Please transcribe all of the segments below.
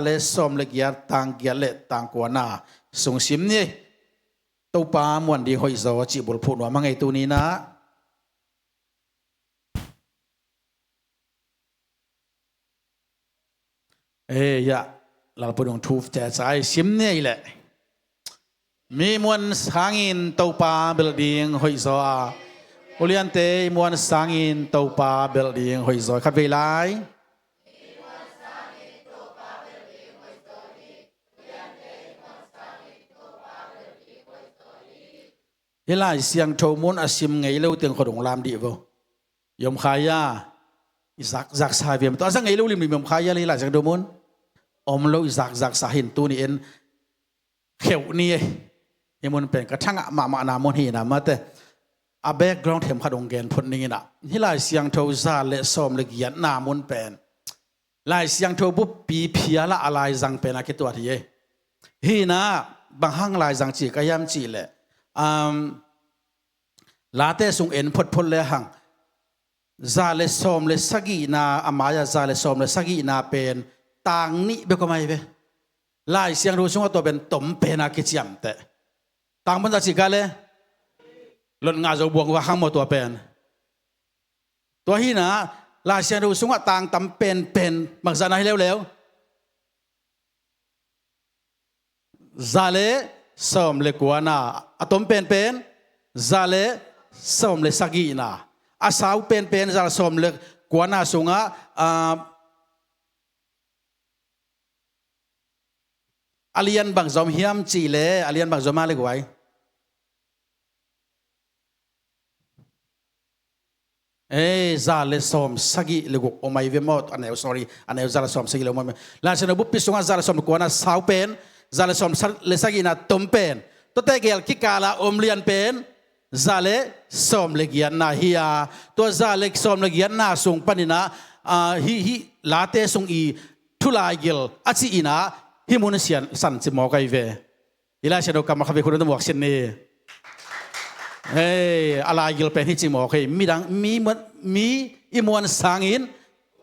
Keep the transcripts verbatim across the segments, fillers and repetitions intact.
le sawm le giat, tang giat le tang kuana sung sim ni. Topa muan ding hoih zaw cih bulphuh nuam a ngei tuni-in ah. Eh, ya. Lalpa dong thu cecai sim ni ei leh. Mi muan sangin Topa belh ding hoih zaw a. Uliante i muan sangin Topa belh ding hoih zaw. Khat vei lai. Hih Lai Siangtho mun a sim ngei lo teng khuadong lam dih vo. I om kha hia? I zak, zaksa hi ve maw? Tua a zak ngei lo limlim i om kha hia le Lai Siangtho mun? Om lo, i zak, zaksa hi in tuni-in kheuh ni ei. Hih mun pen ka thangah mahmahna mun hi-in ah mate. A background themkhat hong gen phot ning in ah. Hih Lai Siangtho za le sawm le giatna mun pen Lai Siangtho buppi phial ah a laizang pen a kituat hi ei. Hi-in ah bang hang laizang ci ka hiam cih leh, um, Late sung en photphot le hang, za le sawm le sagihna, a mai-ah za le sawm le sagihna pen tang nih bek om ahi ve. Lai Siangtho sungah tua pen tom pen a kiciamteh. Tang bangzah ci ka le? Lot ngah zo buang va hang maw tua pen? Tua hi-in ah Lai Siangtho sungah tang tam penpen bangzah na hi leuleu? Za le sawm le kuana. A tom penpen za le sawm le sagihna. A sau penpen za le sawm le kuana sungah, ah, a lian bangzah om hiam cih leh, a lian bangzah om a le guai? Eh, za le sawm sagih le guk om ahi ve maw? A neu, sorry, a neu za le sawm sagih le guk om ahi ve. Lai Siangtho buppi sungah za le sawm le kuana, sau pen za le sawm sa-, le sagihna, tom pen. Tuate gel kikal ah om lian pen za le sawm le giatna hi a, tua za le sawm le giatna sung panin ah, ah, hih, hih Late sung i thu laigil a cih in ah hih mun sian san ci mawk ahi ve. I Lai Siangtho kammal khat vei khut na muak sin ni. Hei, a laigil pen hih ci mawk hi. Midang, mi, mi i muan sangin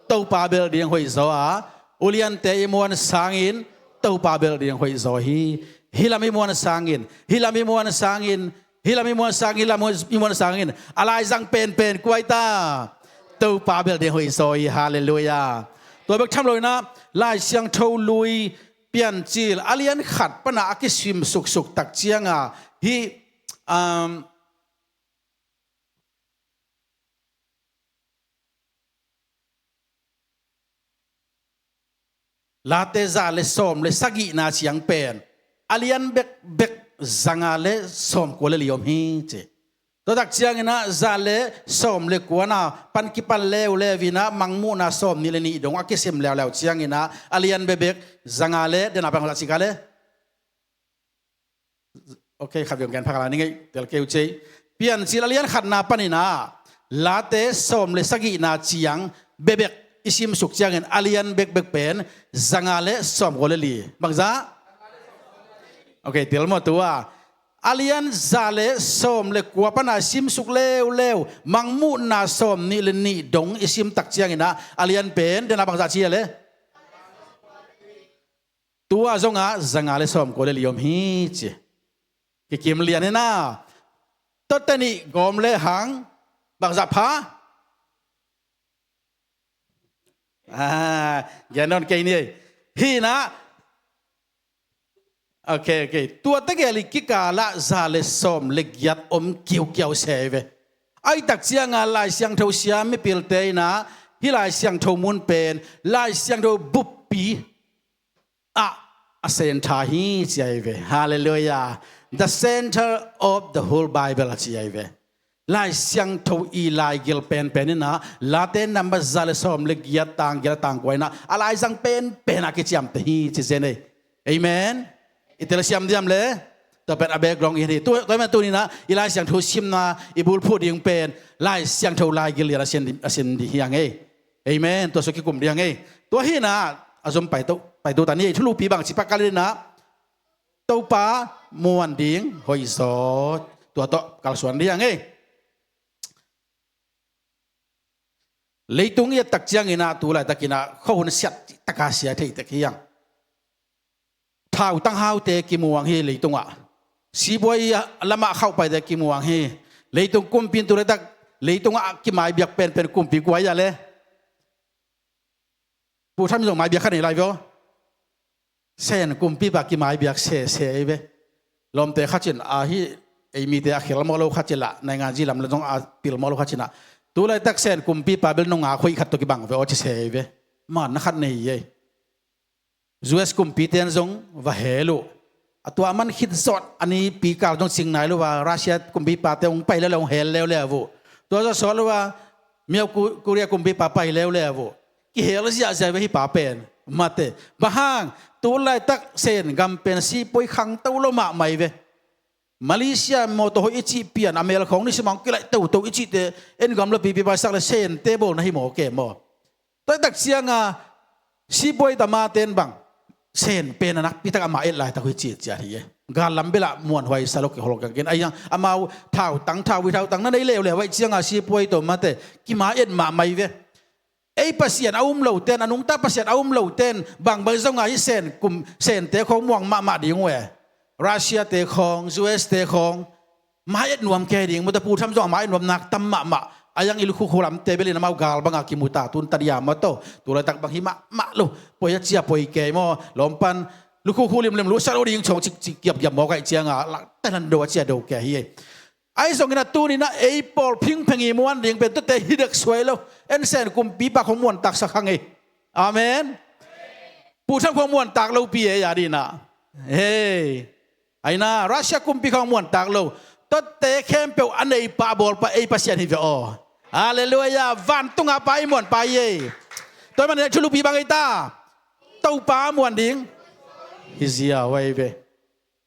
Topa belh ding hoih zaw a, uliante i muan sangin Topa belh ding hoih zaw hi. Hih lam i muan sangin, hih lam i muan sangin, hih lam i muan sangin, hih lam i muan sangin a laizang penpen kua hi ta? Topa belh ding hoih zaw hi. Halleluiah. Tua bek tham lo-in ah Lai Siangtho Lui Piancil a lian khat pan a kisim suksuk tak ciang a hih, um, Late za le sawm le sagihna ciang pen a lian bekbek za nga le sawm kua le li om hi ci. Tua tak ciangin ah za le sawm le kuana pan kipan leuleu in ah Mangmuhna sawm nih le nih dong a kisim leuleu ciangin ah a lian bekbek za nga le, den a bang za ci ka le? Ok, khat vei hong gen pha ka la ning ei, tel kei uh ci ei. Piancil a lian khatna panin ah Late sawm le sagihna ciang bekbek i simsuk ciangin a lian bekbek pen za nga le sawm kua le li. Bangzah? Ok, tel maw tua? A lian za le sawm le kua pan a simsuk leuleu, Mangmuhna sawm nih le nih dong i sim tak ciangin ah a lian pen, den a bangzah ci a le? Tua zongah za nga le sawm kua le li om hi ci. Kikim lian hi na. Tuate nih gawm le hang bangzah pha? Ah, gen nawn kei ni ei. Hi-in ah. Ok, ok. Tua tegel i kikal ah za le sawm le giat om kiukiau se hi ve. Ahi tak ciang a Lai Siangtho siam mipilte in ah hih Lai Siangtho mun pen Lai Siangtho buppi ah a centre hi ci ahi ve. Halleluiah. The centre of the whole Bible a ci ahi ve. Lai Siangtho i laigil penpen in ah Late number za le sawm le giat, tang giat le tang kua in ah a laizang penpen a kiciamteh hi ci zen ei. Amen. I tel siam diam le? Tua pen a background i hi. Tua, tua pen tuni-in ah i Lai Siangtho simna i bulphuh ding pen Lai Siangtho laigil lian a sin, a sin ding hi hang ei. Amen. Tua sung kikum ding hang ei. Tua hi-in ah a zom pai to, pai to ta ni ei. Thulupi bangci pakal in ah Topa muan ding hoih zaw. Tua tawh kalsuan ding hang ei. Leitung i et tak ciangin ah tu laitakin ah khuahun siat taka sia thei tek hi hang. Thautang haute kimuang hi leitungah. Sipuai lamah khauhpaite kimuang hi. Leitung kumpi in tu laitak leitungah kimaibiak penpen kumpi kua hi a le? Pu Tham zong maibiak kha nei lai ve aw. Sen kumpipa kimaibiak sese ei ve. Lawmte khat in a hi, ei mite a khel mawh lo khat in lah, naingan zi lam la zong a pil mawh lo khat in ah, tu laitak Sen kumpipa bel nungak hoih khat tawh kibang ve aw ci se ei ve. Manna khat nei ei. U S kumpite in zong va hel uh. A tua man khit zawh a nipi kal zong cing nai lo a, Russia kumpipate hong pai leuleu, hong hel leuleu uh. Tua zawh sawt lo a, Myo Ku-, Korea kumpipa pai leuleu uh. Kihel ziahziah ve hih pa pen. Mate. Bang hang, tu laitak Sen gam pen sipuai khangto lo mahmah ei ve. Malaysia mawtaw hoih i cih pian, a mel khawng ni simang kilaih toto i cihte, en gam lo pipi paisak le Sente bawlna hi maw ke maw. Tua tak cianga sipuai tamate in bang, Sen pen a nakpi tak a ma et laitak uh hi ci ciat hi e. Gal lam belah muanhuai sa lo kihol kangkin. Ahi zong amau thautang, thauvui thautang na nei leuleu ahih cianga sipuai tawh mate kima et mahmah ei ve. Ei Pasian a um lote in, a nungta Pasian a um lote in bangbang zong a hi Sen kum, Sente khawng muang mahmah ding uh e. Russia-te khawng, U S-te khawng, ma et nuam kei ding, mawtaw Pu Tham zong a ma et nuam nak tam mahmah. Ahi zong i lukhukhu lamte bel in amau gal banga kimu ta, tun ta dia mawtaw. Tu laitak bang hi mahmah lo. Poi a cia poi kei maw. Lawmpan lukhukhu limlim lusa lo ding cawng cikcik giapgiap mawk ahih cianga lak Thailand do a cia do kei hi. Ahi zongin a tuni-in a ei pawl phingpheng i muan ding pen tuate hi dek suai lo. En Sen kumpipa khawng muantaksak hang ei. Amen. Pu Tham khawng muantak lopi ei a dina. Hei. Aina, Russia kumpi khawng muantak lo. Tuate khempeuh a neipa a bawlpa ei Pasian hi ve aw. Halleluiah. Vantunga pa i muanpa hi ei. Tua hi manin a thulupi bang ei ta? Topa a muan ding. Hi ziau ei ve.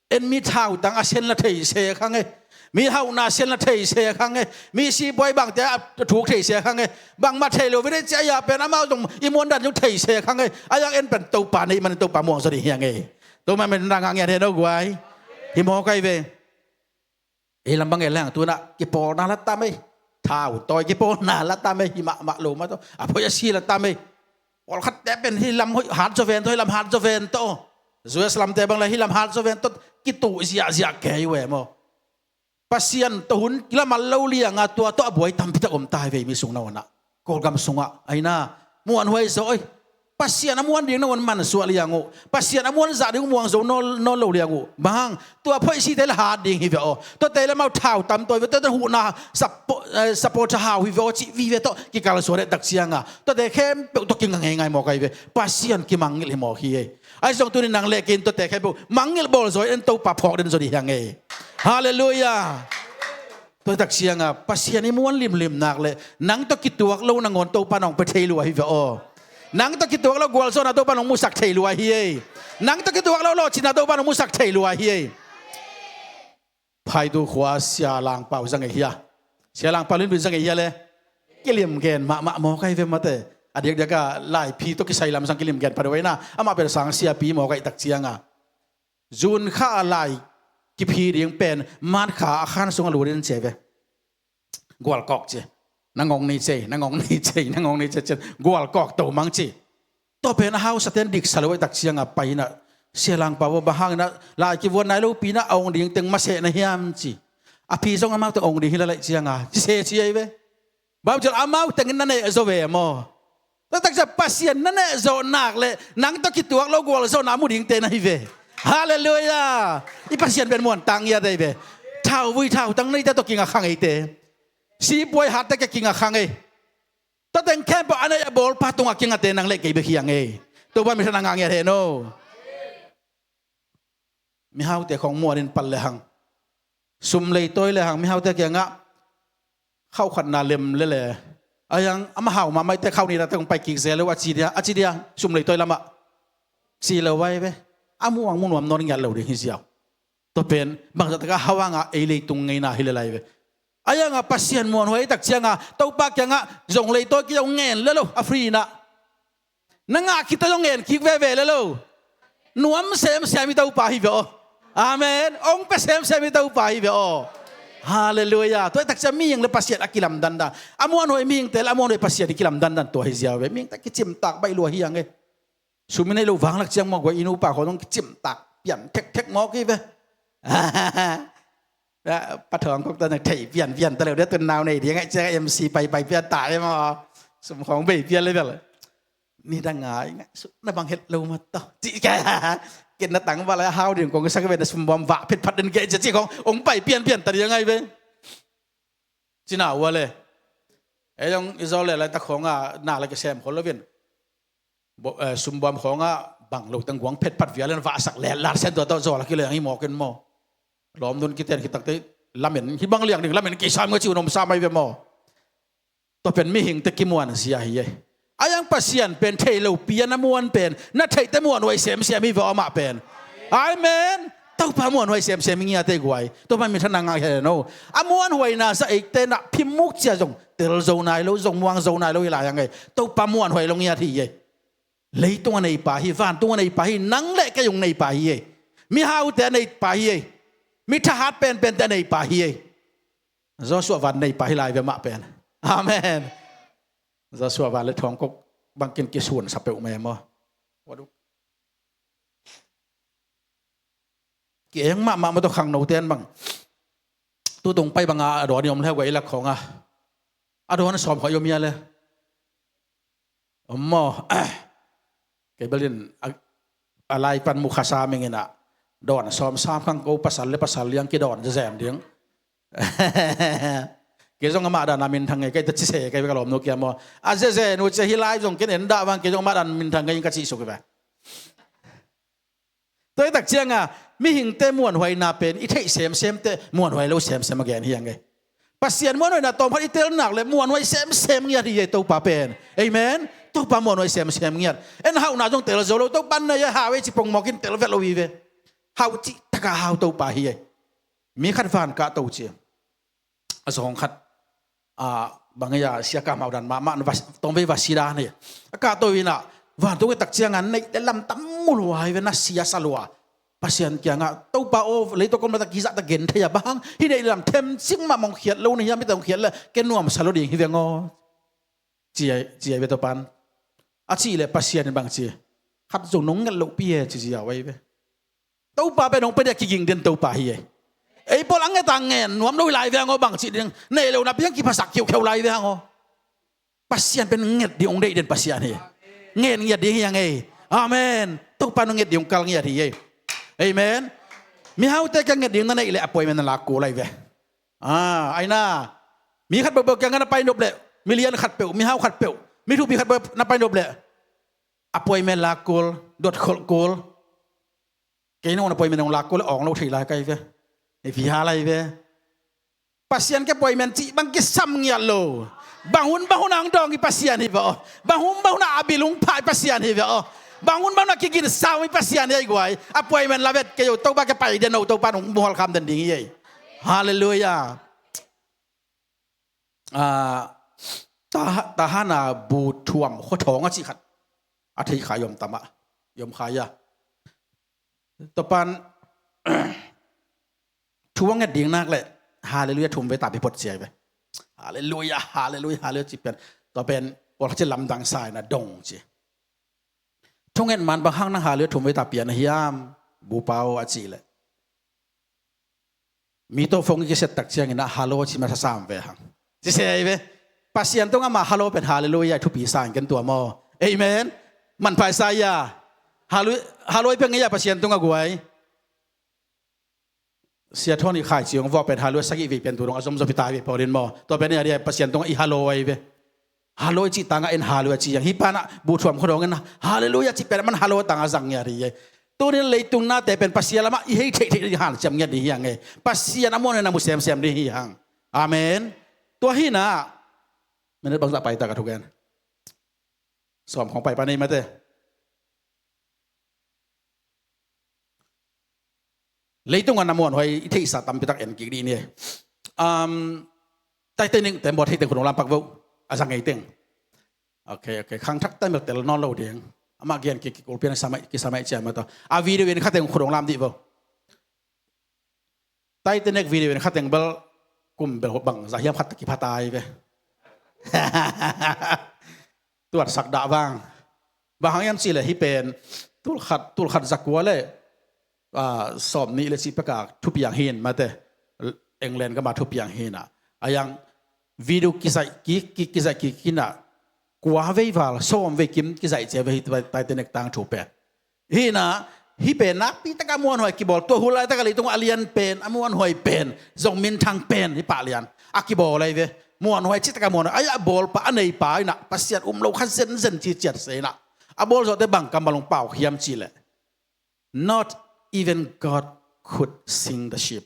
En mi thautang a sen la thei se khang e. Mi hauhna a sen la thei se khang e. Mi sipuai bangte a thuk thei se khang e. Bangmah thei lo vin e ci a, a pen amau zong i muan dan zong thei se khang e. A zong en pen Topa nei manin Topa muang zaw ding hi hang e. Topa manin na ngah ngiat hen aw guai. Hi mawk ei ve. Ei lam bang e leng tunah kipawlna la tam ei. Thau tawi kipawlna la tam ei. Hi mahmah lo mah tawh a phoih a si la tam ei. Pawlkhatte pen hih lam hoih hat zaw ven tawh, hih lam hat zaw ven tawh. U S lamte bang le hih lam hat zaw ven tawh kituh ziahziah kei uh e maw. Pasian tawh hun kilamal lo lianga tua tawh a buai tampi tak om ta hi ve mi sung na unah. Kawlgam sungah aina muanhuai zaw ei. Pasian a muan ding na un mansuah liang uh. Pasian a muan zah ding uh muang zo nawn, nawn lo liang uh. Bang hang, tua phoih site la hat ding hi ve aw. Tuate le mau thau tam tawi ve, tuate huhna sapo-, eh, sapo tha hau hi ve aw cih vive tawh kikalsuan e tak cianga. Tuate khempeuh tawh kinga ngeingai mawk ei ve. Pasian kimangngilh hi mawk hi ei. Ahi zong tuni nang le kei in tuate khempeuh mangngilh bawl zaw in Topa phawk den zaw ding hi hang ei. Halleluiah. Tua tak cianga Pasian i muan limlim nak le nang tawh kituak lo nangawn Topa nong pia thei lua hi ve aw. Nang tawh kituak lo gualzawhna Topa nong musak thei lua hi ei. Nang tawh kituak lo lawhcinna Topa nong musak thei lua hi ei. Phaitu khua Sia Lang Pau zang ei hia? Sia Lang Pau Lin Bin zang ei hia le? Kilim gen mahmah mawk ei ve mate. A diakdiaka laiphi tawh kisai lam sang kilim gen pha deuh ei na. Amah pen sang siapi mawk ei tak cianga June kha a lai kiphi ding pen March kha a khan sung a lut in ci ei ve. Gualkawk ci. Na ngong ni ci ei, na ngong ni ci ei, na ngong ni ci ei, ci. Gualkawk to mang ci. Tua pen a hausa ten diksa lo ei tak cianga pai inah Sia Lang Pau bang hang inah lai kivuan nai lopi inah a ong ding teng maseh na hiam ci. A phi zong amau teng ong ding hi la laih cianga ci se ci ei ve. Bible ciang amau tengin na neh zaw ve maw? Tua tak ciang Pasian na neh zawh nak le nang tawh kituak lo gualzawhna a mu dingte na hi ve. Halleluiah. I Pasian pen muan tang ia dei ve. Thauvui thautang neite tawh kinga khang eite. Sipuai hatte kia kinga khang ei. Tua teng khempeuh a neih a bawlpa tungah kingate nang le kei bek hi hang ei. Topa min thang a ngah ngiat hen aw. Mihaute khawng muan in pal le hang, sum leitawi le hang mihaute kiangah khauh khatna lem lele. A yang ama hau mahmah eite khauh nihna te kong pai kik zel lo a ci dia, a ci dia, sum leitawi lamah ci lo vai ve. A muang mu nuam nawn ngiat lo ding hi ziau. Tua pen bangzah takah hau hangah ei leitung ngeina hi le lai ve. A yangah Pasian muanhuai tak ciangah Topa kiangah zong leitawi kizong ngen le lo a free inah. Na ngah khit tawh zong ngen kik veve le lo. Nuam semsem i Topa hi ve aw. Amen. Ong pia semsem i Topa hi ve aw. Halleluiah. Tua hi tak ciang mihing le Pasian a kilamdandan, a muanhuai mihingte le a muanhuai Pasian i kilamdandan tua hi ziau ve. Mihingte kicimtak baih lua hi hang e. Sum i neih loh vanglak ciang mawk guai i nupa khawng zong kicimtak pian thekthek mawk hi ve. Pathawng kok ta nang thei pian pian ta leu dia tun nau nei ding ai cia M C pai pai pian ta e maw. Sum khawng bei pian le bel. Ni dang ngai ngai su na bang het lo ma ta. Ci ka. Ken na tang ba la hau ding kong sa ka ve na sum bom va phet phat den ge cia ci khawng ong pai pian pian ta ding ngai ve. Ci na ua le. E jong i zo le lai ta khawng a na la ke sem khol lo vin. Bo, eh, sum bom khawng a bang lo tang guang phet phat vial en va sak le lar sen tua ta zo la ki le ang i mawk en maw. Lawm nun kiten kitak te lamen hi bang liang ding lamen ki sam nga ci unom sa mai ve maw. Tua pen mihingte kimuan sia hi e. A yang Pasian pen thei lo pian a muan pen na theihte muanhuai semsem hi ve amah pen. Amen. Topa muanhuai semsem ngiate guai. Topa mi thana ngah he no. A muanhuai na sa eite na phimuk cia zong tel zo nai lo zong muang zo nai lo hi lai ang e. Topa muanhuai lo ngiat hi e. Leitung a nei pa hi, vantung a nei pa hi, nang le kei ung nei pa hi e. Mi haute a nei pa hi e. Mi thahat penpente a nei pa hi e. Joshua van nei pa hi lai ve mah pen. Amen. Joshua van le thawngkok bangkin kisuan sa peuh mai maw. Ki eng mahmah maw tawh khangno ten bang. Tutung pai banga a dawn i om leu ga i lak khawnga. A dawn a sawm khawh i om ia le. Om maw. Kei belin a, a lai pan mukha sa mingin a dawn a sawm sam khang ko pasal le pasal liang ki dawn zezem ding. Kei zong amah dan a min thang ngei kei ta ci se kei ka lawm nu kia maw. A zeze nu cia hi lai zong ken en dah vang kei zong amah dan min thang ngei ka ci suk hi ve. Tua i tak cianga mihingte muanhuaina pen i theih semsemte muanhuai lo semsem a gen hi ang e. Pasian muanhuaina tawm khat i tel nak le muanhuai semsem ngiat hi e Topa pen. Amen. Topa muanhuai semsem ngiat. En hauhna zong tel zo lo Topa nei a hau e ci pongmawkin tel vet lo hi ve. Hau cih taka hau Topa hi e. Mi khat van kah to ci a zong khat a bang ei a sia ka mau dan mahmah tawmvei va si dan hi. A kah to inah vantung i tak cianga neih le lam tam mu lua hi ve na sia sa lua. Pasian kiangah Topa aw leitawk om lata kizah ta gen thei a bang hang hi neih le lam them cing mah mong khiat lo na hiam hita hong khiat le ke nuam sa lo ding hi veng aw. Ci ai ve Topan a cih le Pasian in bang ci khat zong nong ngelh loh pi e ci ziau ai ve. Topa pen hong pia dia kiging den Topa hi e. Ei pawl a nget a ngen nuam lo hi lai ve hang aw bang cih ding nei lo na piang kiphasak khiukheu lai ve hang aw. Pasian pen nget ding hong deih den Pasian hi. Ngen ngiat ding hi hang ei. Amen. Topa nong nget ding hong kal ngiat hi ei. Amen. Mihaute kia nget ding na neih le appointment na lak kul lai ve. Ah, aina mi khat beuh beuh kia nga na pai nop le milian khat peuh mihau khat peuh mi thupi khat beuh na pai nop le appointment lak kul dot kholh kul. Kei nong appointment nong lak kul awng lo thei lai kai ve. Ei phi ha lai ve. Pasian ke appointment cih bang kisam ngiat lo. Bang hun bang hun ang dawng i Pasian hi ve aw. Bang hun bang hun a abilung pha i Pasian hi ve aw. Bang hun bang hun a kigin sau i Pasian hi ai guai. Appointment la vet kei yo Topa ke pai den no Topa nong muhal kham den ding hi ei. Halleluia. Ah, ta, tahana bu thuam khuathawnga cih khat a thei kha yom tama yom kha ya. Topan thu a nget ding nak le halleluia thum ve tapi pot ciai ve. Halleluia, halleluia, halleluia ci pen tua pen pawlkhat ci lamdang sa ina dong ci. Thunget man bang hang nang halleluia thum ve tapi ana hiam bupau a ci le. Mi tawh phone i kiset tak ciangin ah hallo ci masa sam ve hang. Ci se ai ve. Pasian tungah mah hallo pen halleluia i thupi sa in ken tua maw. Amen. Manpha i sa ia. Hallo i pen ngei a Pasian tungah guai. Sia thawn i khai ciang vawh pen hallo sagih vei pen tu dong a zomzom hi ta vei pawlin maw. Tua pen i adia Pasian tungah i hallo ai ve. Hallo i cih tangah en hallo a ci hiang hi panah bu thuam khuadawng en halleluia cih pen a man hallo tangah zang ngiat hi. Tunin leitung nate pen Pasian lamah i hei theihtheih ding hanciam ngiat ding hi hang e. Pasian a muan en a mu semsem ding hi hang. Amen. Tua hinah minute bangzah pai tak a thugen. Sawm khawng pai pa nei mate. Leitung a na muanhuai i theihsa tampitak en kik dih ni. Um, Titanic tembaw theiteng khunung lampak vo a za ngei teng. Ok, ok. Khangthak temel tel nawn lo ding. Amah gen kik kik ulpian kisamai ciamai tawh a video in khateng khunung lam dih vo. Titanic video in khateng bel kum bel bang za hiam khat kiphata ai ve. Tuatsak dah vang. Bang hang hiam cihleh hih pen tulkhat tulkhat zakua le ah, sawm nih le cih pek a thupiang hi in mate, England gam a thupiang hi in ah, a yang video kizaih kik, kik, kizaih kik hi in ah, kua vei val sawm vei kim kizaih cia ve hi, Titanic tangthu pen. Hi in ah, hih pen nakpi tak a muanhuai kibawl, tua hun laitak a leitung a lian pen, a muanhuai pen, zong minthang pen, hih pah lian a kibawl ahi ve. Muanhuai cih tak a muanhuai, a bawlpa, a neipa in ah Pasian um lo kha zenzen ci ciat se in ah, a bawl zawhte bang kammal hong pau hiam cih leh, "Not even God could sink the ship."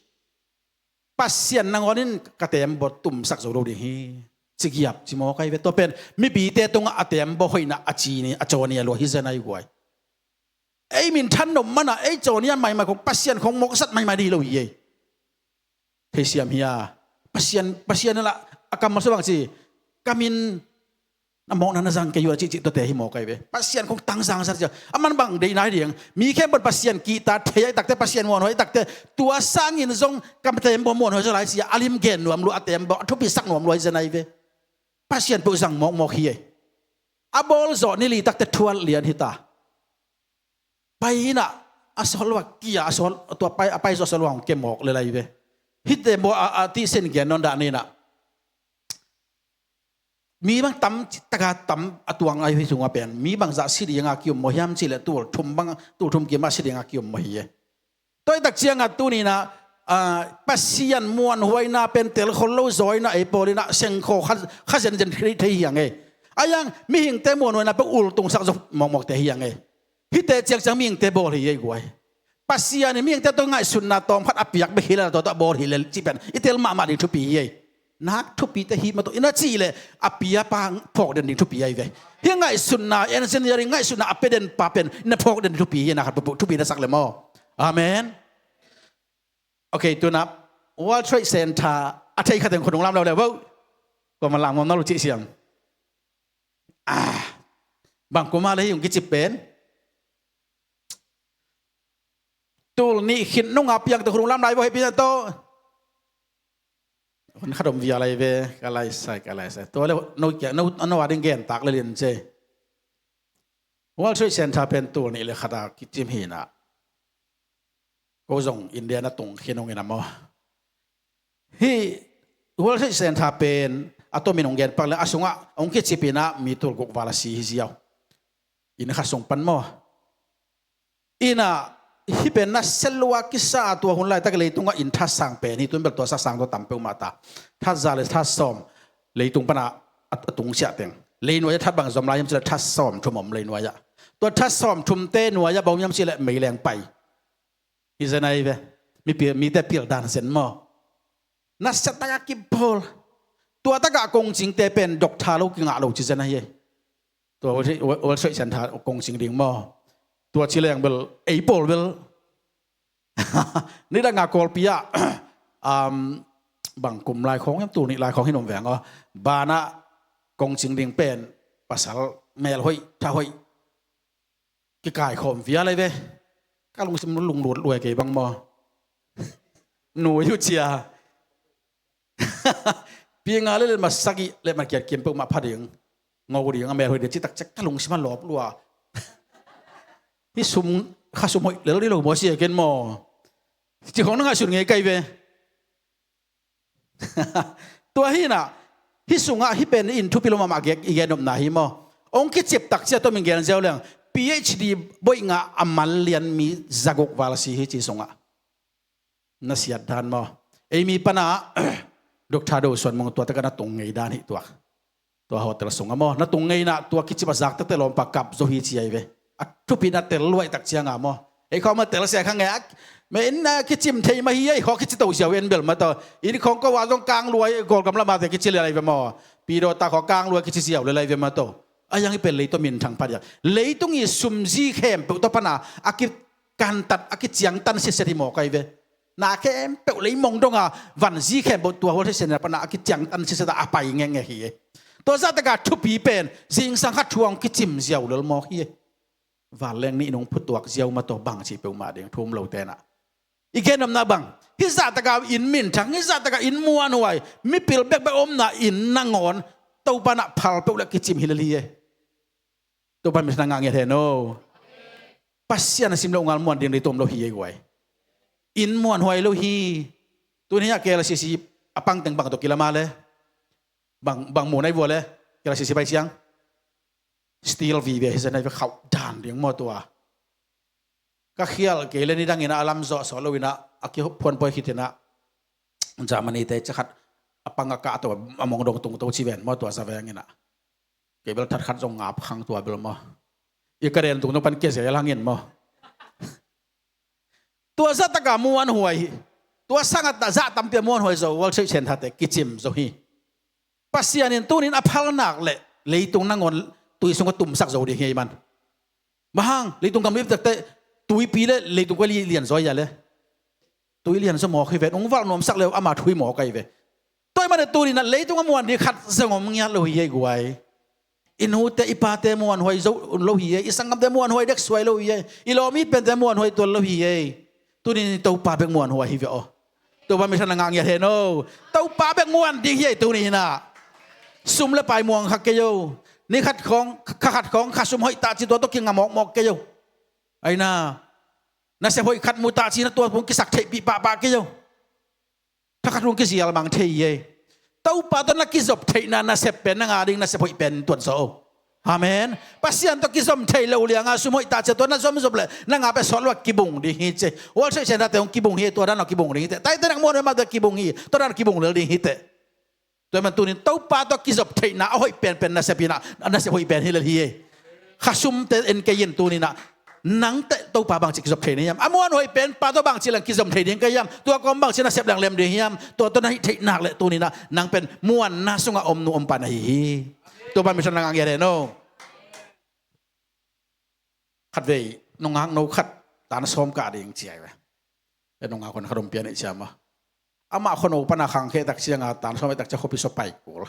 Pasian nangawn in ka tembaw tumsak zo lo ding hi, ci giap ci mawk ahi ve. Tua pen mipite tungah a tembaw hoihna a ci ni, a caw ni a lua hi zen ahi guai. Ei minthan nop man ah ei caw ni a maimai khong Pasian khong mawksat maimai ding hi lo hi ei. Theisiam hi a, Pasian, Pasian in lah a kammal sua bang ci, "Ka min a mawkna na zang kei uh a," cihcih tuate hi mawk ahi ve. Pasian khong tangzang zat cia, a man bang deihna hi ding. Mi khempeuh in Pasian kihta thei ahih takte, Pasian muanhuai ahih takte, tua sangin zong ka tembaw muanhuai zaw lai cia a lim gen nuam lua, a tembaw a thupisak nuam lua hi zen ahi ve. Pasian peuh zang mawkmawk hi ei. A bawl zawh ni li takte thual lian hi ta. Pai in ah, a sawt lua kia, a sawt, tua pai, a pai zawh a sawt lua hong ke mawk le lai ve. Hihte bawl a, a tihsin gen nawn dah ni in ah, mi bang tam, taka tam a tuang ahi sungah pen mi bangzah si ding a ki-um maw hiam cih leh tul thum bang, tul thum kim a si ding a ki-um maw hi e. Tua ahih tak ciangah tuni in ah, ah, Pasian muanhuaina pen telkhol lo zaw in ah ei pawl in ah sengkhaw kha, kha zenzen thei, thei hi hang e. A yang mihingte muanhuaina pen ultungsak zaw mawkmawkte hi hang e. Hihte ciangciang mihingte bawl hi ei guai. Pasian in mihingte tawh ngaihsutna tawm khat a piak bek hi lel a, tua tawh a bawl hi lel cih pen i tel mahmah ding thupi hi ei. Nak thupite hi mah tawh i na cih leh a piapa phawk den ding thupi ahi ve. Hih ngaihsutna, engineering ngaihsutna a pia den pa pen i na phawk den ding thupi hi ei, na khat peuhpeuh thupi na sak leh maw. Amen. Ok, tu in ah World Trade Center a thei khat teng khut hong lamlau leh vo. Kuamah lamlau na lo cih siam. Ah, bang kum a leh hih hong kicip pen. Tul nih khit nung a piang tawh khut hong lam lai vo, hehpihna tawh. Hun khat om vial lai ve, ka lai sai, ka lai sai. Tua leh no kia, no, no a ding gen tak lel in ci. World Trade Center pen tul nih le khat a kicim hi in ah, ko zong India na tung khin hong in ah maw. Hih World Trade Center pen a tomin hong gen pak leh a sungah hong kicip in ah mi tul guk val a si hi ziau. Inn khat sung pan maw. In ah hih pen nasia lua kisa a, tua hun laitak leitungah inn thatsang pen hi, tun bel tua sasang tua tam peuhmah ta. That za le that sawm leitung pan a, a, a tung siah teng. Leinuai ah that bang zom lai hiam cih leh that sawm thum om leinuai ah. Tua that sawm thumte nuai ah bang om hiam cih leh meileng pai. Hi zen ahi ve. Mi pi-, mite pil dan zen maw. Nasia tak a kibawl. Tua tak a kongcingte pen doctor lo kingah lo ci zen ahi e. Tua World Trade, World Trade Center kongcing ding maw. Tua ci leng bel, ei pawl bel. Nidang a Kawlpi ah, um, bang kum lai khawng hiam, tul nih lai khawng hi nuam veng aw. Banah kongcing ding pen, pasal mel hoih, tha hoih. Kikaikhawm vial lai ve. Ka lungsim lunglut luai kei bang maw. Nui uh cia. Pi nga le letmat sagih, letmat giat kim peuhmah pha ding. Ngo ding, a mel hoih ding cih tak ciang ka lungsim a lawp lua. Hih sum, kha sum hoih lel ding lo maw sia ken maw. Cih khawng na ngaihsun ngei kai ve. Tua hi in ah, hih sungah hih pen in thupi lo mahmah gek i gen nopna hi maw. Hong kicip tak ciang tua min gen ziau leng, P H D boih ngah a man lian mi zaguk val si hi ci sungah. Na siat dan maw. Ei mi pan ah, Doctor Do Suan Mung tua tak a na tung ngei dan hi tuak. Tua hotel sungah maw, na tung ngei in ah tua kicip a zak takte lawmpa kap zo hi ci ahi ve. A thupina tel luai tak ciang a maw. Ei khawng mah tel sia kha ngei a, me in a kicim thei mah hi ei, khawng kici to ziau en bel mah tawh. Inn khawng ko a zong kang luai, Kawlgam lam a te kici lel ahi ve maw. Pi Do ta khawng kang luai kici ziau lel ahi ve mah tawh. A yang i pen leitung minthang phat ia. Leitung i sumzi khempeuh tawh pan a, a ki kantat a kiciangtan siasia hi mawk ahi ve. Na khempeuh leimong dong a vanzi khempeuh tua World Trade Center pan a kiciangtan siasia a pai ngekngek hi e. Tua zahtak a thupi pen zingsang khat thu hong kicim ziau lel mawk hi e. Vanleng nih nung phutuak ziau mah tawh bang cih peuhmah ding thu um lote na. I gen nopna bang, hih zahtak a inn minthang, hih zahtak a inn muanhuai, mipil bekbek omna inn nangawn Topa na phal peuh le kicim hi lel hi e. Topa min thang ngah ngiat hen aw. Pasian a sim loh ngal muan ding leitung om lo hi ei guai. Inn muanhuai lo hi. Tuni a K L C C a pang teng bang tawh kilam a le, bang, bang mun ai vua le, K L C C pai ciang steel vive hi zen ai ve, khauh dan ding maw tua. Ka khial kei le nidang in a lam zawh sawh lo in a, a kiphuan pawi khit in a, Germany te ca khat a pang a kah to, a mong dong tung to ci ven maw tua za veng in a. Kei bel that khat zong ngap khang tua bel maw. I ka den tung to pan ke zel hang in maw. Tua zah tak a muanhuai hi. Tua sang a zah tampi a muanhuai zo, World Trade Center te kicim zo hi. Pasian in tunin a phalnak le leitung nangawn tui sung a tumsak zo ding hi ei man. Bang hang, leitung gam lip takte tuipi le leitung kua lian zaw ia le. Tui lian zaw mawk hi ve, ung valh nuamsak le ama thui mawk ai ve. Tua ahih manin tunin a leitung a muan ding khat zong om ngiat lo hi ei guai. I nute i pate muanhuai zo lo hi ei, i sanggamte muanhuai dek suai lo hi ei, i lawm i pente muanhuai tuan lo hi ei. Tunin Topa bek muanhuai hi ve aw. Topa min thang na ngah ngiat hen aw. Topa bek muan ding hi ei tuni in a. Sum le pai muang kha kei o. Ni khat khawng, kha khat khawng, kha sum hoih ta ci tua tawh kinga mawkmawk kei o. Ai na. Nasep hoih khat mu ta ci na tua pung kisak theihpih pahpah kei o. Thakhat hong kizial mang thei hi ei. Topa tawh na kizop theihna nasep pen nang a ding nasep hoih pen tuan zaw o. Amen. Pasian tawh kizom thei lo lianga sum hoih ta cia tua na zomzop le nang a pen sawt lo a kibung ding hi ci. World Trade Center te hong kibung hi, tua dan a kibung ding hi te. Taite nak muan hoih mah tua kibung hi, tua dan a kibung lel ding hi te. Tua man tunin Topa tawh kizop theihna a hoih penpen nasep hi na, nasep hoih pen hi lel hi ei. Kha sumte en kei in tuninah nangte Topa bangci kizop thei na hiam? A muan hoih pen pa tawh bangci lang kizom thei ding ka hiam? Tua kawm bangci nasep lang lem ding hiam? Tua tawh na hih theih nak leh tuninah nang pen muanna sungah om nu om pa na hi hi. Tua pan mission lang a ngiat hen aw. Khatvei nungak no khat tan sawm kah ding ci ai ve. E nungak hon khat om pian ei ciam a. Amah khuano pana khangkheh tak cianga tan sawm ei tak cia khuapi sua pai kul.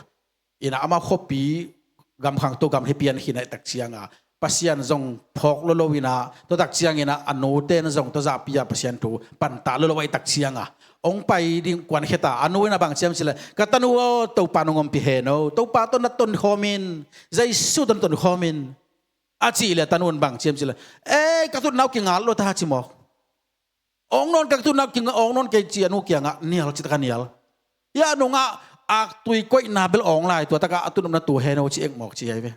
Ina amah khuapi gam khangto gam hi pian khin ei tak cianga Pasian zong phawk lolo ina tua tak ciangina a nu ten zong tua zahpia Pasian thu panta lolo ei tak cianga ong pai ding kuan kheta a nu ina bang ciam cile ka tanu aw Topa nung ompi hen aw Topa tawh na ton khawmin Jesu tawh na ton khawmin a cih le a tanu in bang ciam cile ei ka tutnau kingal lo ta ci mawk. Ong nawn ka tutnau kinga ong nawn kei ci a nu kiangah nial ci taka nial. Ia nungah aktui koihna bel ong lai tua taka a tutnopna tu hen aw ci ekmawk ci ai ve.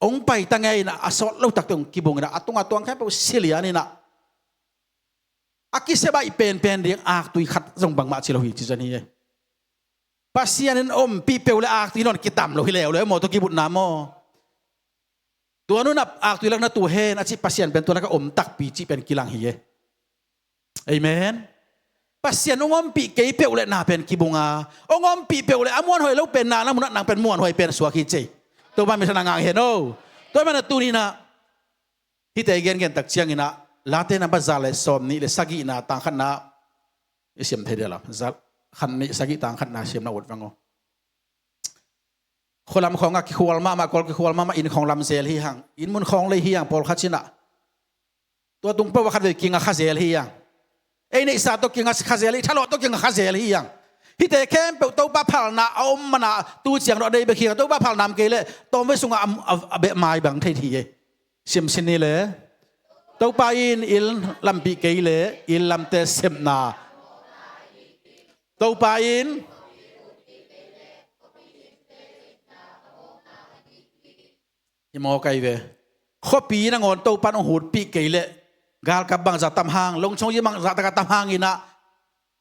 Ong pai ta ngei ina a sawt lo takte ong kibung ina a tunga tuang khempeuh silian ina a kisebaih penpen ding aktui khat zong bangmah ci lo hi ci zan hi ei. Pasian in ompih peuh le aktui nawn kitam lo hi leuleu maw tua kibutna maw? Tua nunah aktui lak na tu hen a cih Pasian pen tua laka om takpi cih pen kilang hi e. Amen. Pasian ong ompih kei peuh le na pen kibunga ong ompih peuh le a muanhuai lo pen na na munah nang pen muanhuai pen suak hi cei. Tua man mi sana ngang hen o. Tua man a tuninah hite i gengen tak cianginah Late namba za le sawm nih le sagihna tangkhatna i siam thei dia lam. Za khan nih sagih tangkhatna siamna ut vang o. Khualam khawngah kikhual mahmah kawl kikhual mahmah inn khawng lam zel hi hang inn mun khawng lei hi hang pawlkhat cinah. Tua tung peuh a khat vei kinga kha zel hi hang. Ei neihsa tawh kinga kha zel hi thalawh tawh kinga kha zel hi hang. Hite khempeuh Topa phalna a om mana tu ciang dawh a dei bek hi hang Topa phalna om kei leh tawmvei sungah a beh mai bang thei hi ei. Simsin ni le Topa in il lampih kei le il lamte sepna Topa in i maw kai ve. Khuapi nangawn Topan hong hutpih kei leh galkap bangza tam hang longchong yi bangza taka tam hanginah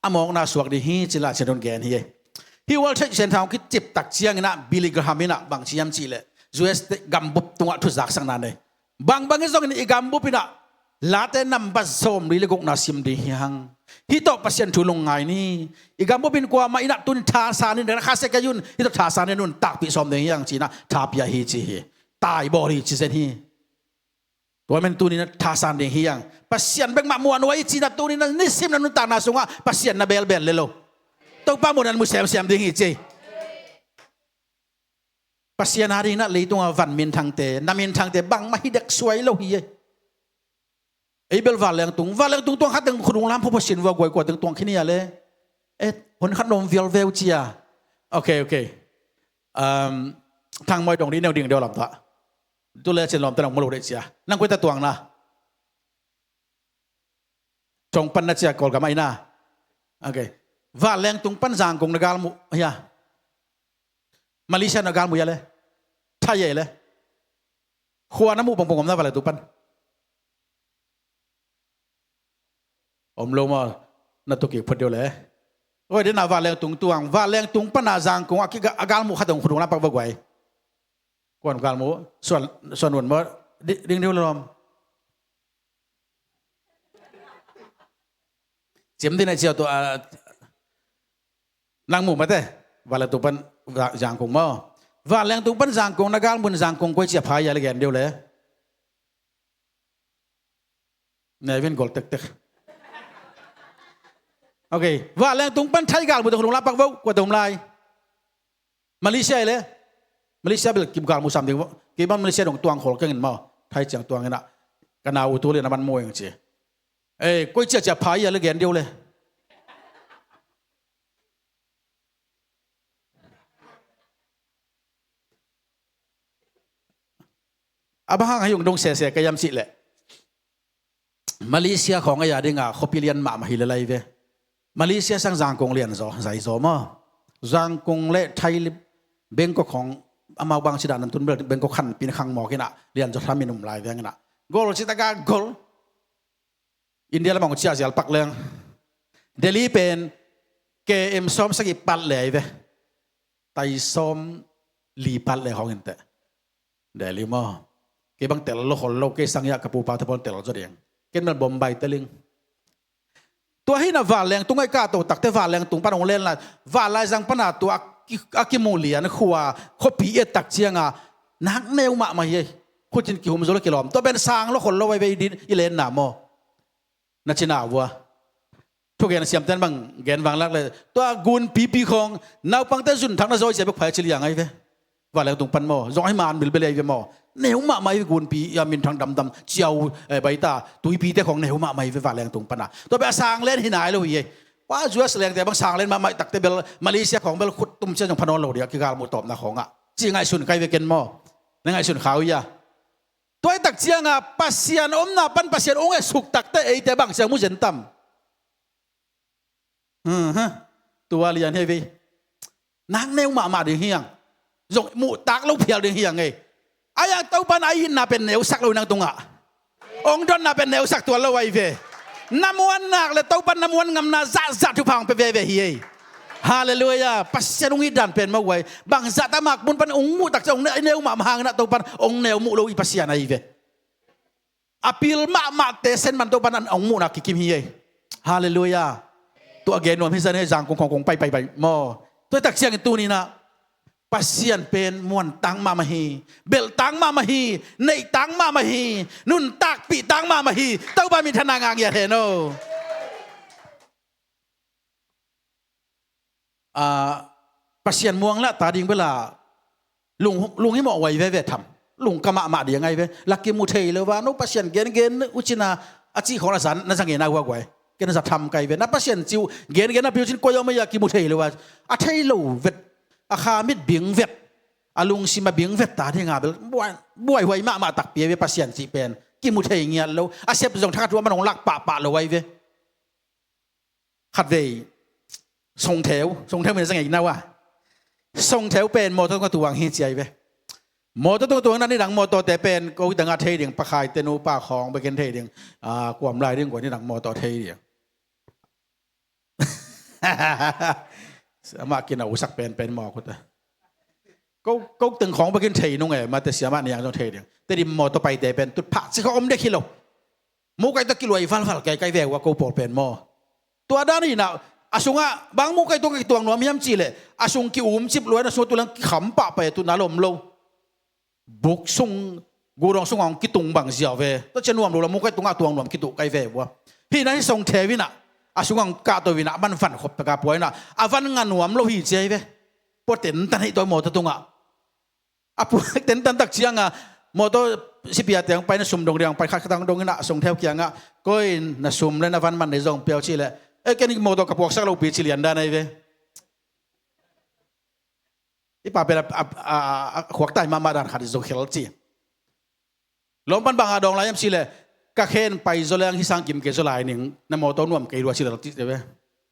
a mawkna suak ding hi cila cia dun gen hi. Hi World Trade Center hong kicip tak cianginah Billy Graham inah bang ciam cih leh U S te gambup tungah thuzaksakna nei. Bangbang hi zongin i gambup inah Late namba sawm li le gukna sim ding hi hang. Hi tawh Pasian thu lungngai ni. I gambup in kuamah inah tun thasan in khasia kei un hi tawh thasan in nun takpih sawm ding hi hang cinah thapia hi ci hi. Tai bawl hi ci zen hi. Tua men tuninah thasan ding hi hang. Pasian bekmah muanhuai hi cinah tuninah nisim na nuntakna sungah Pasian na belbel le lo. Topa muanhuai mu semsem ding hi ci. Pasian a dinginah leitungah van minthangte na minthangte bangmah hi dek suai lo hi ei. Ei bel vanleng tung vanleng tung tuang khat teng khudung lam phopho sin vua guai kua teng tuang khinia le. E hon khat lawm vial veu cia. Ok ok. Thang mawi dong dih neu ding deu lamtah. Tu le cin lawmte nang malu deh cia nang kuita tuangna. Chong pan na cia Kawlgam a ina. Ok. Vanleng tung pan Zangkong na galmuh hia? Malaysia na galmuh hia le? Thai hia le? Khua na muh pongpong om na vanleng tung pan? Om lo maw, na tu kik phot deuh le. Oi, dena vanleng tung tuang, vanleng tung pana Zangkong a kiga-, a galmuh khat ong khut ong lampak va guai. Kuan galmuh, suan, suan un maw, di-, ding deuh lawm. Cim dina cia tu a, nang muh mate, vanleng tung pan Za-, Zangkong maw. Vanleng tung pan Zangkong na galmuh in Zangkong koi cia pha hia le gen deuh le. Nevin gol tektek. Ok, vanleng tung pan Thai galmuh teng khut ong lampak vo, kua teng om lai? Malaysia hia le? Malaysia bel kim galmuh sam ding vo. Kei bang Malaysia dong tuang khol keng in maw. Thai ciang tuang ina. Ka nau tu le na man muh eng ci. Eh, koi cia cia pha hia le gen deuh le. A bang hang a hi ung dong sese ka hiam cih leh, Malaysia khawng a ya dinga khuapi lian mahmah hi le lai ve. Malaysia sang Zangkong lian zaw, zai zaw maw. Zangkong le Thai le Bangkok khawng amau bang ci dan an tun bel Bangkok khan pin khang mawk ina lian zaw thamin um lai veng ina. Gol ci taka gol. India lamah hong ciah zial pak leng. Delhi pen K M sawm sagih pat le ai ve. Tai sawm li pat le hong inteh. Delhi maw. Kei bang tel lo khol lo, kei sang hiah ka pupa te pawn tel zaw ding. Ken bel Bombay teling. Tua hi na vanleng tung ai ka to takte vanleng tung pan hong len lai. Vanlai zang pana tua a ki-, a kimu lian khua khuapi et tak cianga nak neu mahmah hi. Khutin kihum zo lo kilawm. Tua pen sang lo khol lo ai ve i din i lenna maw. Na cina vua. Thugen siamten bang gen vanglak le. Tua gun pipi khong. Naupangte zun thak na zawi cia bek phai ci liang ai ve. Vanleng tung pan maw. Zong ai man bilbel ai ve maw. Neu mahmah ai ve gun pi. Ia min thang damdam. Ciau, eh, baita. Tuipite khong neu mahmah ai ve vanleng tung pana. Tua bek a sang len hi nai lo hi ai. Ua U S lengte bang sang len mahmah ai takte bel. Malaysia khong bel khut tum cia zong phanon lo dia. Kigal muh tawpna khong ah. Ci ngaihsun kai ve ken maw. Na ngaihsun khau ia. Tua i tak cianga Pasian omna pan Pasian ong e suk takte eite bang ciang mu zen tam. Tua lian hei vei. Nak neu mahmah ding hiang. Zong muh tak lo phial ding hiang ei. Ai a Topan a itna pen neusak lo nang tungah. Ong donna pen neusak tuan lo ai ve. Na muan nak le Topan na muan ngamna zahzah thupha ong pe veve hi ei. Halleluia. Pasian ong it dan pen mawh guai. Bangzah ta makmun pan ong muh tak ciang ong ne-, neu mahmah hangin a Topan ong neu muh lo i Pasian ai ve. A pil mahmahte sen man Topan an ong muhna kikim hi ei. Halleluia. Tua gen nuam hi zan hei Zangkong khong kong pai pai pai maw. Tua tak ciangin tuninah Pasian pen muan tang mahmah hi. Belh tang mahmah hi. Neih tang mahmah hi. Nuntakpih tang mahmah hi. Topa min thana ngang ia hen o. Ah, Pasian muang lah ta ding bela lung, lung hi mawh uai veve tham. Lung ka mahmah ding ai ve. La kimu thei lo va no Pasian gengen ucina a cih khawng la zan na zangena uak uai. Ken za tham kai ve. Na Pasian ciu gengen a piu cin koi om a ia kimu thei lo va. A thei lo vet. A kha mit bing vet. A lungsim a bing vet ta dinga bel. Buai, buai huai mahmah takpi ai ve Pasian cih pen. Kimu thei ngiat lo. A sep zong thakat hua man hong lak pahpah lo ai ve. Khatvei songtheu, songtheu min a za ngeina ua. Songtheu pen mawtaw tunga tuang hi ciai ve. Mawtaw tunga tuang na nidang mawtawte pen ko danga thei ding pakhaite nupa khawng bekin thei ding. Ah, kuam lai ding kua nidang mawtaw thei ding. Amah kina usak pen pen maw kuta. Ko, ko teng khawng bekin thei nung e, mate siamah niang zong thei ding. Te dim mawtaw paite pen tut phah ci kha om dek hi lo. Mukai tawh kiluai valval kai kai ve ua ko pawl pen maw. Tua dan hinah a sungah bang mukai tawh ka kituang nuam hiam cihleh a sung ki-umcip luai na sungah tulang kikham pahpah e tuna lom lo. Buk sung gudawng sungah hong kitung bang ziau ve. Tua cia nuam lo la mukai tungah tuang nuam kituh kai ve ua. Hinah hi song theu inah a sungah hong kahto inah a man van khop peka pua inah a van nga nuam lo hi ciai ve. Pua tentan hei tawi mawtaw tungah. A puak tentan tak cianga mawtaw sipia tiang pai na sum dong diang pai khat khatang dong inah song theu kiangah koi na sum le na van man nei zong piau cihleh. E ken mawtaw ka puaksak lopi ci lian dan ai ve. I pa pen a, a, a, a khuak tai mahmah dan khat i zong khel ci. Lawmpan bang a dawng lai hiam cihleh. Ka khen pai zaw leng hih sang gim kei zaw lai ning, na mawtaw nuam kei lua ci lel cih te ve.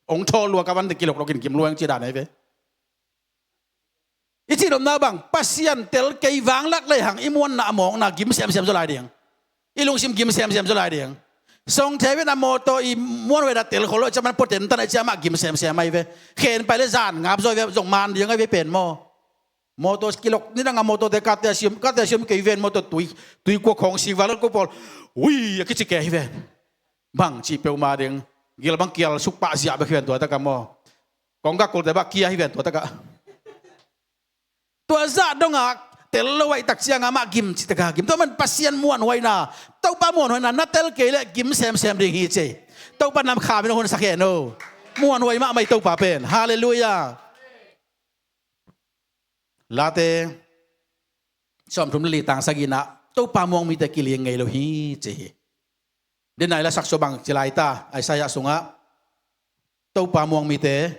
Ong thawl lua ka van te kilok lokin gim lua ing ci dan ahi ve. I cih nopna bang, Pasian tel kei vanglak lehang i muanna a mawkna gim semsem zaw lai ding. I lungsim gim semsem zaw lai ding. Song thei ve na mawtaw i muan ve na tel khol lo, ciaman poten tan a ciamah gim semsem ahi ve. Khen pai le zan ngap zaw ve, zong man ding ahi ve pen maw. Mawtaw kilok ni dang a mawtaw te kate a siam, kate a siam kei ven mawtaw tui, tui kua khawng sik val ko pawl. Ui, a kici kei hi ven. Bang ci peuhmah ding. Gil bang kial suk pah ziah bek hi ven tua taka maw. Kong gak kulte bah kia hi ven tua taka. Tua zah dongah tel lo aih tak ciangah mah gim ci taka gim. Tua man Pasian muanhuaina, Topa muanhuaina, na tel kei leh gim semsem ding hi ci. Topa nam khamin a hun sak hen o. Muanhuai mahmah i Topa pen. Halleluiah. Late sawmthum le li tang sagihna, Topa muang mite kiling ngei lo hi ci hi. Denai la saksuah bang ci lai ta, Isaiah sungah Topa muang mite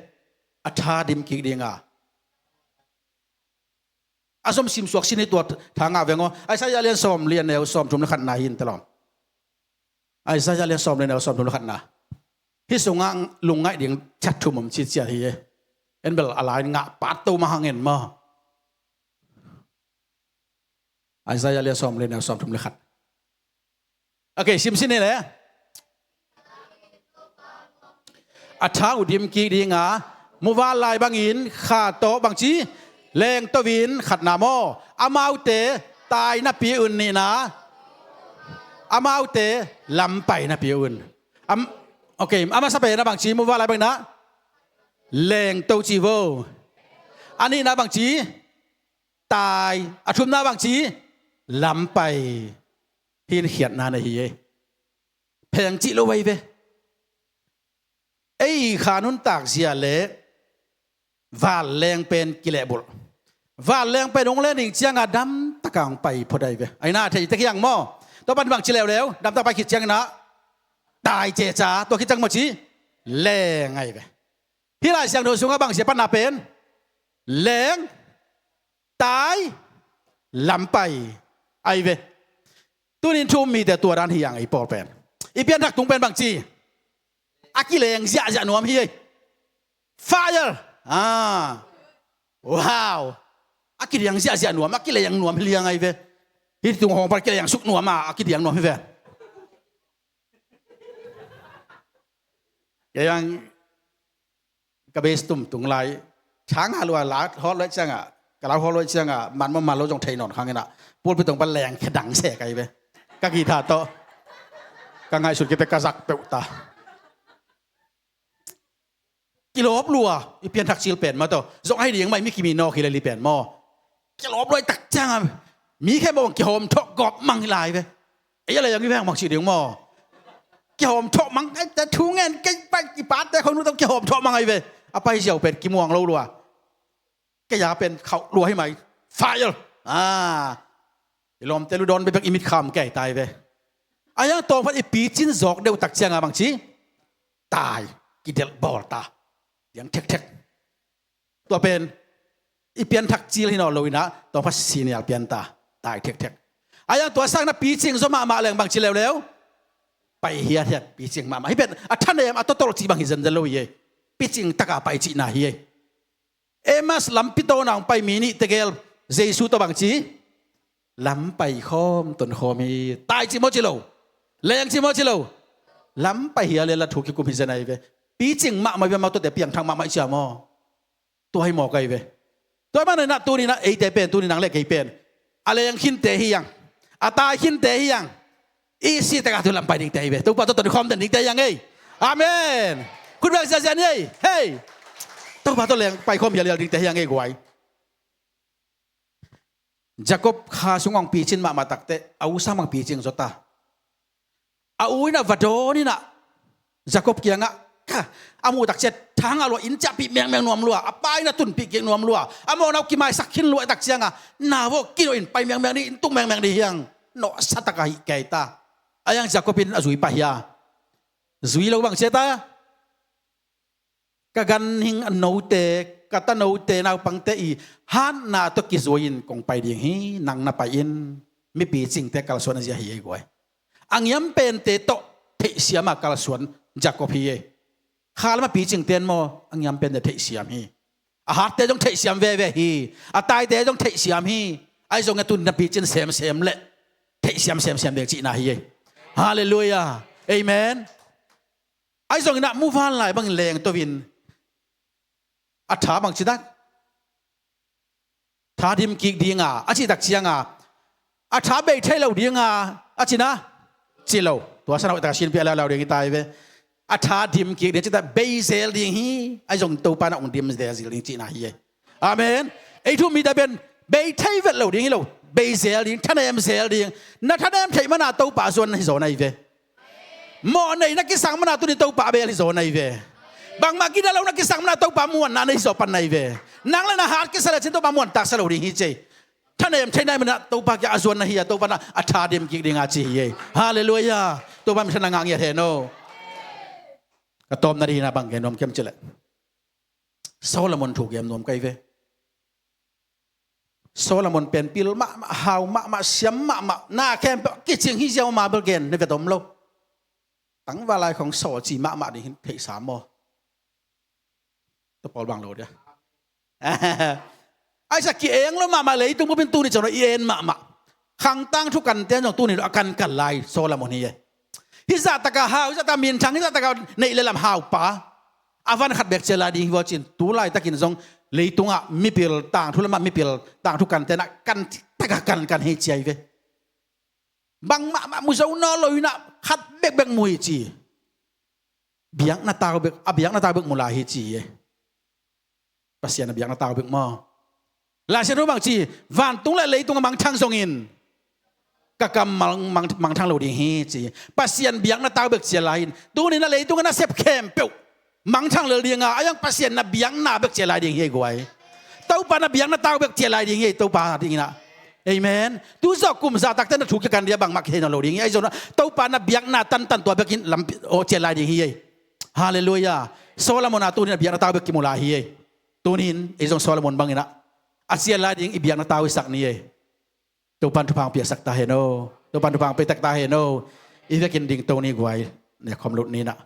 a tha dim kik dinga. A zom simsuak sin hi tua tha ngah veng aw. Isaiah lian sawm lian neu sawmthum le khatna hi in ta lawm. Isaiah lian sawm lian neu sawmthum le khatna. Hih sungah lungngaih ding chat thum om ciciat hi e. En bel a lai ngah pat to mah hang en maw. Isaiah lian sawm lian neu sawmthum le khat. Ok, sim sin ni le. A tha uh dim kik dinga, muval lai bangin kha tawh bangci lengto in khatna maw. Amaute tai napi un nihna, amaute lampai napi un. Am, ok, a masa pen a bangci muval lai bangin ah lengto ci vo. A nihna bangci tai, a thumna bangci lampai. Hih in khiatna na hi e. Pheng cih lo vai ve. Ei kha nuntak zia le vanleng pen kilehbulh. Vanleng pen hong le ning cianga damtaka hong pai phot ai ve. Aina thei tek hiang maw. Tua pan bangci leuleu damtaka pai khit ciangina tai ceca tua khit ciang maw ci leng ai ve. Hih Lai Siangtho sungah bangzia panna pen leng, tai, lampai ai ve. Tunin thu um mite tua dan hi ang ei pawl pen. I pianthak tung pen bangci a kileng ziahziah nuam hi ei. Fire. Ah. Wow. A kidiang ziahziah nuam, a kileng nuam hi liang ai ve. Hih tung hong pan kileng suk nuam a, a kidiang nuam hi ve. Kei ang ka base tum tung lai thang halua la hot loi cianga, ka lau hot loi cianga man maw man lo zong thei nawn khang ina pulpit tong pan leng khedang se kai ve. Ka guitar tawh ka ngaihsut kite ka zak peuh ta. Kilawp lua i pianthak cil pen maw tawh zong ahi ding mai mi kimi nawk hi le li pen maw. Kilawp lua i tak cianga mi khe maw kihawm thawh gawp mang hi lai ve. Ei a lei ang i veng mang si ding maw. Kihawm thawh mang ai te thu ngen kei pai i pate khong nu tawh kihawm thawh mang ai ve. A pai ziau pen kimuang lo lua. Kei a pen khauh lua hi mai. Fire. Ah. I lawmte lu dawn bebek i mit kham kei tai ve. A yang tawng phat i picin zawk deuh tak cianga bangci tai kidelh bawl ta. Diang thekthek. Tua pen i pianthak cil hi nawn lo ina tawng phat sinial pian ta. Tai thekthek. A yang tua sakna picing zaw mahmah leng bangci leuleu. Pai hiathiat picing mahmah hi pen a thanem a totol cih bang hi zenzen lo hi e. Picing taka pai cihna hi e. Emmas lampi tawna hong pai mi nih tegel Jesu tawh bangci lampai khawm ton khawm hi. Tai ci maw ci lo. Leng ci maw ci lo. Lampai hi a le la thu kikum hi zen ahi ve. Picing mahmah hi ve maw tuate piangthak mahmah i cia maw. Tua hi maw kai ve. Tua hi mah na inah tuninah eite pen tuninang le kei pen a leng khinte hi ang. A tai khinte hi ang. I si taka tu lampai dingte hi ve. Topa tawh tonikhawm den dingte hi ang ei. Amen. Khut bek ziazia ni ei. Hei. Topa tawh leng paikhawm hialial dingte hi ang ei guai. Jacob kha sungah hong picin mahmah takte a u sam hong picing zawta. A u inah va dawn inah Jacob kiangah a muh takciat thang a lua in ciahpih mengmeng nuam lua a pa inah tunpih kik nuam lua a mawnau kimaisak khin lua i takcianga na vawh kinoh in pai mengmeng dih in tung mengmeng dih hiang nawhsa taka hih kei ta. A yang Jacob in a zui pah hia? Zui lo bang ciata ka ganhing a note ka tanote naupangte i hatna tawh kizui in kong pai ding hi. Nang na pai in mipi cingte kalsuan a zia hi ei guai. A ngiam pente tawh theihsiam a kalsuan Jacob hi ei. Khalam a picingte in maw a ngiam pente theihsiam hi. A hatte zong theihsiam veve hi. A taite zong theihsiam hi. Ahi zongin a tun na picin semsem le theihsiam semsem ding cihna hi ei. Halleluiah. Amen. Ahi zongin ah muvanlai bangin lengto in a tha bang citak tha dim kik dinga a cihtak cianga a tha bei thei lo dinga a cina ci lo. Tua san hoih taka sinpia laulau ding hi ta hi ve. A tha dim kik ding citak bei zel ding hi. Ahi zong Topa na ong dim zel zil ding cihna hi ei. Amen. Ei thu mite pen bei thei vet lo ding hi lo. Bei zel ding, thanem zel ding. Na thanem theih mana Topa zuan na hi zaw na hi ve. Mawh nei na kisang mana tuni Topa a bel hi zaw na hi ve. Bangmah kida lo na kisang mana Topa muanna na hi zaw pan na hi ve. Nang le na hat kisa le cin Topa muan taksa lo ding hi cei. Thanem thei nai mana Topa kia a zuan na hi a Topa na a tha dim kik dinga ci hi ei. Halleluiah. Topa min thang na ngah ngiat hen aw. Ka tawpna dihna bang gen nuam kiam cileh Solomon thu gen nuam kai ve. Solomon pen pil mahmah, hau mahmah, siam mahmah, na khempeuh kicing hi ziau ma bel gen ne vet om lo. Tangval lai khong saw ci mahmah ding hin theihsa maw? Tua pawl bang lo dia. Aisa ki-eng lo mahmah leitung bupin tuni ciang lo i en mahmah. Khangtang thu kan ten zong tuni lo a kan kan lai Solomon hi e. Hi zahtaka hau, hi zahtaka minthang, hi zahtaka neih le lam haupa. A van khat bek cia lai ding hi vua cin tu laitakin zong leitungah mipil tangthu lamah mipil tangthu kan tenah kan taka kan kan hei cia hi ve. Bang mahmah mu zo naw lo inah khat bekbek mu hi ci. Biakna tau bek, a biakna tau bek mu lai hi ci hi e. Pasian a biakna tau bek maw? Laisian thu bang ci, vantung le leitung a mangthang zongin ka kammal mang, mangthang lo ding hi ci. Pasian biakna tau bek cia lai in tuni na leitung a na sep khempeuh mangthang lel dinga a yang Pasian na biakna bek cia lai ding hi ei guai. Topa na biakna tau bek cia lai ding hi ei Topa dingina. Amen. Tu zawh kum zahtakte na thu kikan dia bangmah kihei nawn lo ding hi ei zona Topa na biakna tantan tua bekin lampi aw cia lai ding hi ei. Halleluiah. Solomon a tuni na biakna tau bek kimu lai hi ei. Tunin ei zong Solomon bangina a cia lai ding i biakna tau i sak ni ei. Topan thupha piaksak ta hen aw. Topan thupha peitak ta hen aw. I vekin ding to ni guai. Ne khom lut ni na.